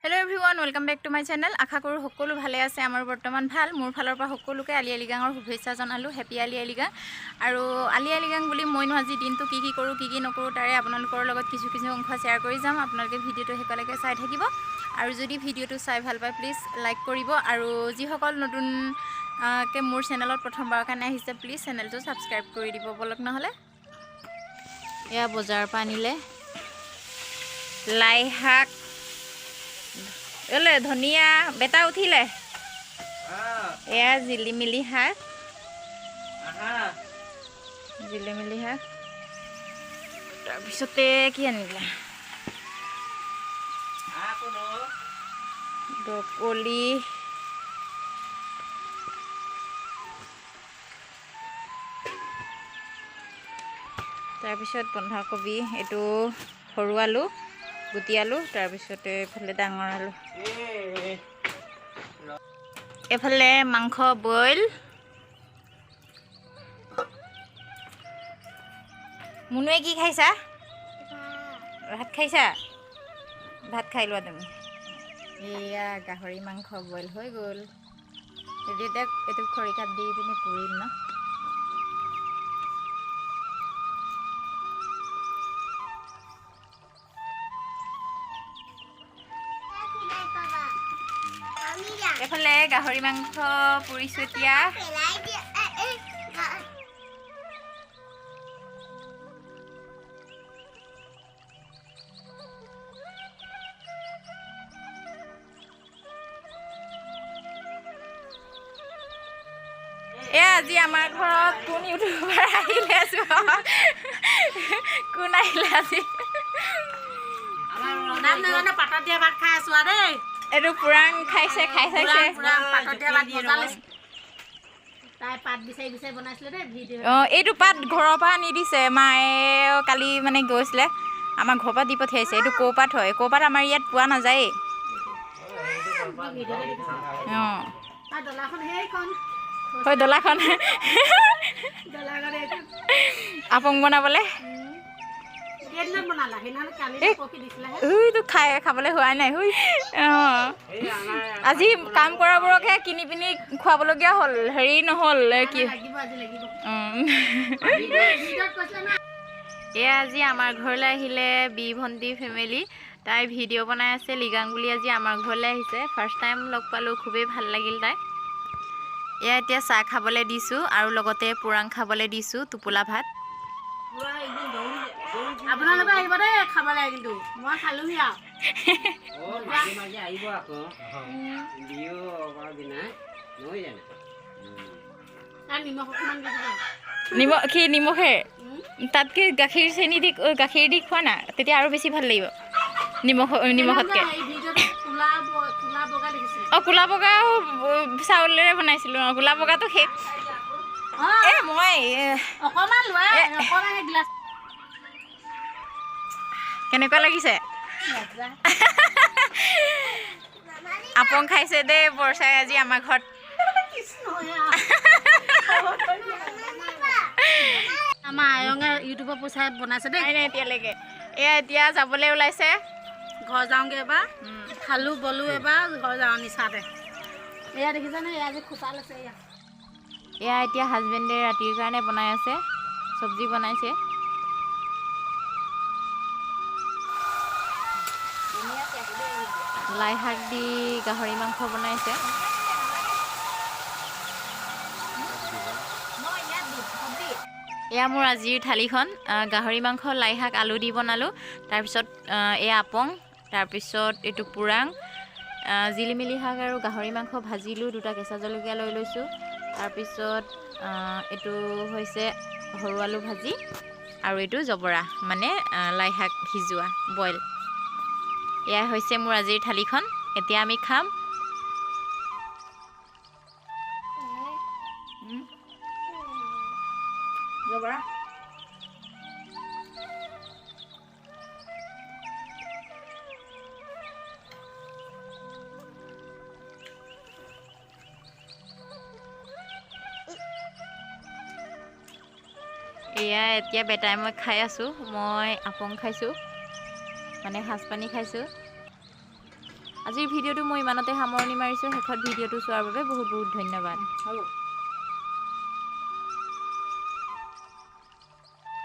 Hello everyone, welcome back to my channel. আশা কৰোঁ সকলো ভালে আছে। আমাৰ বৰ্তমান ভাল। মোৰ ফালৰ পৰা সকলোকে আলি আই লৃগাঙৰ শুভেচ্ছা জনালোঁ। হেপী আলি আই লৃগাং। আৰু আলি আই লৃগাং বুলি মইনো আজি দিনটো কি কি কৰোঁ, কি কি নকৰোঁ, তাৰে আপোনালোকৰ লগত কিছু কিছু অংশ শ্বেয়াৰ কৰি যাম। আপোনালোকে ভিডিঅ'টো শেষলৈকে চাই থাকিব আৰু যদি ভিডিঅ'টো চাই ভাল পায়, প্লিজ লাইক কৰিব। আৰু যিসকল নতুনকৈ মোৰ চেনেলত প্ৰথমবাৰৰ কাৰণে আহিছে, প্লিজ চেনেলটো ছাবস্ক্ৰাইব কৰি দিব। ব'লক নহ'লে। এয়া বজাৰৰ পৰা আনিলে লাই শাক, এলে ধনিয়া। বেটা উঠিলে। এয়া জিলিমিলি শাক, জিলিমিলি শাক। তাৰপিছতে কি আনিলে? ব্ৰকলি। তাৰপিছত বন্ধাকবি। এইটো সৰু আলু, গুটি আলু। তাৰপিছতে এইফালে ডাঙৰ আলু। এইফালে মাংস বইল। মুনুৱে কি খাইছা? ভাত খাইছা? ভাত খাই লোৱা তুমি। এয়া গাহৰি মাংস বইল হৈ গ'ল। এতিয়া এইটো খৰিকাত দি পিনে পুৰিম ন। এইফালে গাহৰি মাংস পুৰিছোঁ এতিয়া। এয়া আজি আমাৰ ঘৰত কোন ইউটিউবাৰ আহিলে চোৱা। কোন আহিলে আজি? নাম নাজানো, পাতত দিয়া ভাত খাই আছো আৰু দেই। এইটো পুৰাং খাইছে, খাই চাইছে। পুৰাং পাতত দিয়া ভাত মজা লাগিছে। তাই পাত বিচাৰি বিচাৰি বনাইছিলে দেই ভিডিঅ'। অঁ, এইটো পাত ঘৰৰ পৰা আনি দিছে মায়ে। কালি মানে গৈছিলে, আমাৰ ঘৰৰ পৰা দি পঠিয়াইছে। এইটো কৌপাত হয়। কৌপাত আমাৰ ইয়াত পোৱা নাযায়েই। অঁ। তাৰ ডলাখন সেইখন। হয়, ডলাখন। ডলাখন এইখন। আপং বনাবলৈ। কেইদিনত বনালা? সেইদিনাখন কালি এই। পৰহি দিছিলেহে। হুইটো খাই খাবলৈ হোৱাই নাই। হুই, অঁ, আজি কাম কৰাবোৰকহে কিনি পিনি খুৱাবলগীয়া হ'ল। হেৰি নহ'ল এ কি। লাগিব, আজি লাগিব। ভিডিঅ'ত কৈছিলে না। এয়া আজি আমাৰ ঘৰলৈ আহিলে বি ভণ্টি ফেমিলি। তাই ভিডিঅ' বনাই আছে লিগাং বুলি। আজি আমাৰ ঘৰলৈ আহিছে, ফাৰ্ষ্ট টাইম লগ পালোঁ, খুবেই ভাল লাগিল তাই। এয়া এতিয়া চাহ খাবলৈ দিছোঁ আৰু লগতে পুৰাং খাবলৈ দিছোঁ, টোপোলা ভাত। আপোনালোকে আহিব দেই খাবলৈ, কিন্তু মই খালোহি আৰু। মাজে মাজে আহিব আকৌ বিহু দিনা, নহয় জানো? তাত নিমখ অকণমান দি দিব। নিমখ কি নিমখে তাতকৈ গাখীৰ চেনি দি, গাখীৰ দি খোৱা না, তেতিয়া আৰু বেছি ভাল লাগিব নিমখ নিমখতকৈ। এই ভিডিঅ'টো কোলা বগা দেখিছিলোঁ। অঁ, কোলা বগাও চাউলেৰে বনাইছিলোঁ। অঁ, কোলা বগাটো শেষ। এ মই অকণমান লোৱা, অকণমান এগিলাচ। কেনেকুৱা লাগিছে? মজা। আপং খাইছে দেই বৰচাই আজি আমাৰ ঘৰত। কৃষ্ণ। আমাৰ আয়ঙে ইউটিউবৰ পইচা বনাইছে দেই। নাই নাই এতিয়ালৈকে। এয়া এতিয়া যাবলৈ ওলাইছে। ঘৰ যাওঁগৈ এবাৰ। খালোঁ বলো, এবাৰ ঘৰ যাওঁ নিচাতে। এয়া দেখিছানে, এয়া আজি খোচা লৈছে এয়া। এয়া এতিয়া হাজবেণ্ডে ৰাতিৰ কাৰণে বনাই আছে, চব্জি বনাইছে। লাই শাক দি গাহৰি মাংস বনাইছে। এয়া মোৰ আজিৰ থালিখন। গাহৰি মাংস লাই শাক আলু দি বনালোঁ। তাৰপিছত এয়া আপং, তাৰপিছত এইটো পুৰাং, জিলিমিলি শাক আৰু গাহৰি মাংস ভাজিলোঁ। দুটা কেঁচা জলকীয়া লৈ লৈছোঁ। তাৰপিছত এইটো হৈছে সৰু আলু ভাজি আৰু এইটো জবৰা, মানে লাই শাক সিজোৱা বইল। এয়া হৈছে মোৰ আজিৰ থালিখন। এতিয়া আমি খাম। জবৰা। এয়া এতিয়া বেটাই মই খাই আছোঁ। মই আপং খাইছোঁ, মানে সাজপানী খাইছোঁ। আজিৰ ভিডিঅ'টো মই ইমানতে সামৰণি মাৰিছোঁ। শেষত ভিডিঅ'টো চোৱাৰ বাবে বহুত বহুত ধন্যবাদ। হ'ব।